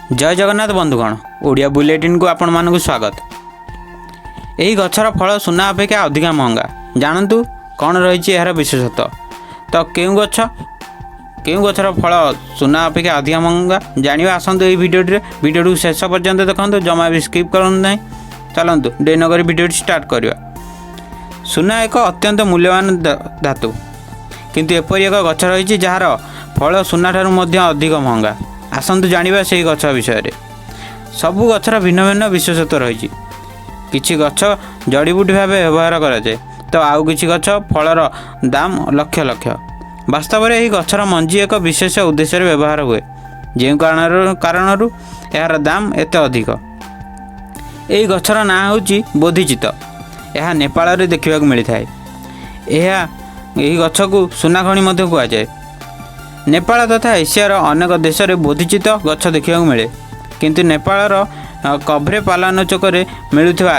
ଜୟ ଜଗନ୍ନାଥ ବନ୍ଧୁଗଣ, ଓଡ଼ିଆ ବୁଲେଟିନ୍କୁ ଆପଣମାନଙ୍କୁ ସ୍ୱାଗତ। ଏହି ଗଛର ଫଳ ସୁନା ଅପେକ୍ଷା ଅଧିକା ମହଙ୍ଗା। ଜାଣନ୍ତୁ କ'ଣ ରହିଛି ଏହାର ବିଶେଷତ୍ୱ। ତ କେଉଁ ଗଛ, କେଉଁ ଗଛର ଫଳ ସୁନା ଅପେକ୍ଷା ଅଧିକା ମହଙ୍ଗା, ଜାଣିବା ଆସନ୍ତୁ ଏହି ଭିଡ଼ିଓଟିରେ। ଭିଡ଼ିଓଟିକୁ ଶେଷ ପର୍ଯ୍ୟନ୍ତ ଦେଖନ୍ତୁ, ଜମା ବି ସ୍କିପ୍ କରନ୍ତୁ ନାହିଁ। ଚାଲନ୍ତୁ, ଡେରି ନକରି ଭିଡ଼ିଓଟି ଷ୍ଟାର୍ଟ କରିବା। ସୁନା ଏକ ଅତ୍ୟନ୍ତ ମୂଲ୍ୟବାନ ଧାତୁ। କିନ୍ତୁ ଏପରି ଏକ ଗଛ ରହିଛି, ଯାହାର ଫଳ ସୁନାଠାରୁ ମଧ୍ୟ ଅଧିକ ମହଙ୍ଗା। ଆସନ୍ତୁ ଜାଣିବା ସେହି ଗଛ ବିଷୟରେ। ସବୁ ଗଛର ଭିନ୍ନ ଭିନ୍ନ ବିଶେଷତ୍ୱ ରହିଛି। କିଛି ଗଛ ଜଡ଼ିବୁଟି ଭାବେ ବ୍ୟବହାର କରାଯାଏ ତ ଆଉ କିଛି ଗଛ ଫଳର ଦାମ ଲକ୍ଷ ଲକ୍ଷ। ବାସ୍ତବରେ ଏହି ଗଛର ମଞ୍ଜି ଏକ ବିଶେଷ ଉଦ୍ଦେଶ୍ୟରେ ବ୍ୟବହାର ହୁଏ, ଯେଉଁ କାରଣରୁ ଏହାର ଦାମ ଏତେ ଅଧିକ। ଏହି ଗଛର ନାଁ ହେଉଛି ବୋଧିଚିତ୍ତ। ଏହା ନେପାଳରେ ଦେଖିବାକୁ ମିଳିଥାଏ। ଏହି ଗଛକୁ ସୁନାଖଣି ମଧ୍ୟ କୁହାଯାଏ। ନେପାଳ ତଥା ଏସିଆର ଅନେକ ଦେଶରେ ବୋଧିଚିତ୍ତ ଗଛ ଦେଖିବାକୁ ମିଳେ। କିନ୍ତୁ ନେପାଳର କଭ୍ରେ ପାଲାନଚୋକରେ ମିଳୁଥିବା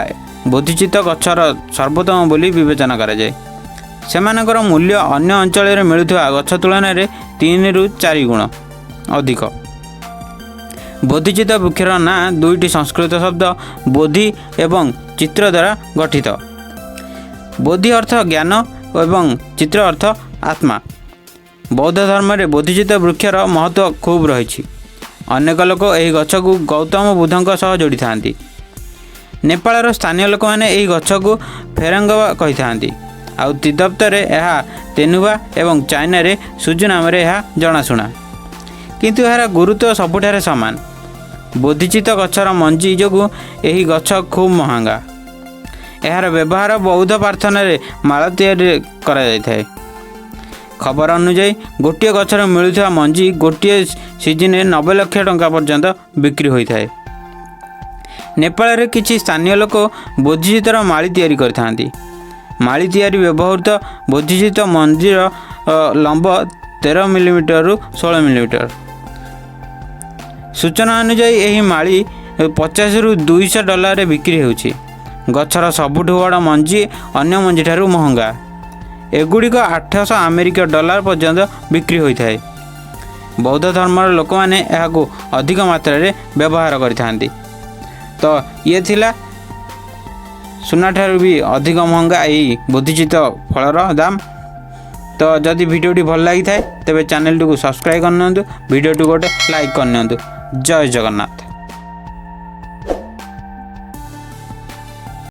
ବୋଧିଚିତ୍ତ ଗଛର ସର୍ବୋତ୍ତମ ବୋଲି ବିବେଚନା କରାଯାଏ। ସେମାନଙ୍କର ମୂଲ୍ୟ ଅନ୍ୟ ଅଞ୍ଚଳରେ ମିଳୁଥିବା ଗଛ ତୁଳନାରେ 3ରୁ 4 ଗୁଣ ଅଧିକ। ବୋଧିଚିତ୍ତ ବୃକ୍ଷର ନାଁ ଦୁଇଟି ସଂସ୍କୃତ ଶବ୍ଦ ବୋଧି ଏବଂ ଚିତ୍ର ଦ୍ୱାରା ଗଠିତ। ବୋଧି ଅର୍ଥ ଜ୍ଞାନ ଏବଂ ଚିତ୍ର ଅର୍ଥ ଆତ୍ମା। ବୌଦ୍ଧ ଧର୍ମରେ ବୋଧିଚିତ୍ତ ବୃକ୍ଷର ମହତ୍ତ୍ୱ ଖୁବ୍ ରହିଛି। ଅନେକ ଲୋକ ଏହି ଗଛକୁ ଗୌତମ ବୁଦ୍ଧଙ୍କ ସହ ଯୋଡ଼ିଥାନ୍ତି। ନେପାଳର ସ୍ଥାନୀୟ ଲୋକମାନେ ଏହି ଗଛକୁ ଫେରଙ୍ଗ କହିଥାନ୍ତି। ଆଉ ତିବ୍ଦତରେ ଏହା ତେନୁବା ଏବଂ ଚାଇନାରେ ସୁଜୁ ନାମରେ ଏହା ଜଣାଶୁଣା। କିନ୍ତୁ ଏହାର ଗୁରୁତ୍ୱ ସବୁଠାରେ ସମାନ। ବୋଧିଚିତ୍ତ ଗଛର ମଞ୍ଜି ଯୋଗୁଁ ଏହି ଗଛ ଖୁବ୍ ମହଙ୍ଗା। ଏହାର ବ୍ୟବହାର ବୌଦ୍ଧ ପ୍ରାର୍ଥନାରେ ମାଳ ତିଆରି କରାଯାଇଥାଏ। ଖବର ଅନୁଯାୟୀ, ଗୋଟିଏ ଗଛରୁ ମିଳୁଥିବା ମଞ୍ଜି ଗୋଟିଏ ସିଜିନରେ 90 ଲକ୍ଷ ଟଙ୍କା ପର୍ଯ୍ୟନ୍ତ ବିକ୍ରି ହୋଇଥାଏ। ନେପାଳରେ କିଛି ସ୍ଥାନୀୟ ଲୋକ ବୋଧିଚିତ୍ତର ମାଳି ତିଆରି କରିଥାନ୍ତି। ମାଳି ତିଆରି ବ୍ୟବହୃତ ବୋଧିଚିତ୍ତ ମଞ୍ଜିର ଲମ୍ବ 13 ମିଲିମିଟରରୁ 16 ମିଲିମିଟର। ସୂଚନା ଅନୁଯାୟୀ, ଏହି ମାଳି 50ରୁ 200 ଡଲାରରେ ବିକ୍ରି ହେଉଛି। ଗଛର ସବୁଠୁ ବଡ଼ ମଞ୍ଜି ଅନ୍ୟ ମଞ୍ଜିଠାରୁ ମହଙ୍ଗା। ଏଗୁଡ଼ିକ 800 ଆମେରିକୀୟ ଡଲାର ପର୍ଯ୍ୟନ୍ତ ବିକ୍ରି ହୋଇଥାଏ। ବୌଦ୍ଧ ଧର୍ମର ଲୋକମାନେ ଏହାକୁ ଅଧିକ ମାତ୍ରାରେ ବ୍ୟବହାର କରିଥାନ୍ତି। ତ ଇଏ ଥିଲା ସୁନାଠାରୁ ବି ଅଧିକ ମହଙ୍ଗା ଏହି ବୋଧିଚିତ୍ତ ଫଳର ଦାମ। ତ ଯଦି ଭିଡ଼ିଓଟି ଭଲ ଲାଗିଥାଏ, ତେବେ ଚ୍ୟାନେଲଟିକୁ ସବସ୍କ୍ରାଇବ୍ କରିନିଅନ୍ତୁ, ଭିଡ଼ିଓଟିକୁ ଗୋଟେ ଲାଇକ୍ କରିନିଅନ୍ତୁ। ଜୟ ଜଗନ୍ନାଥ।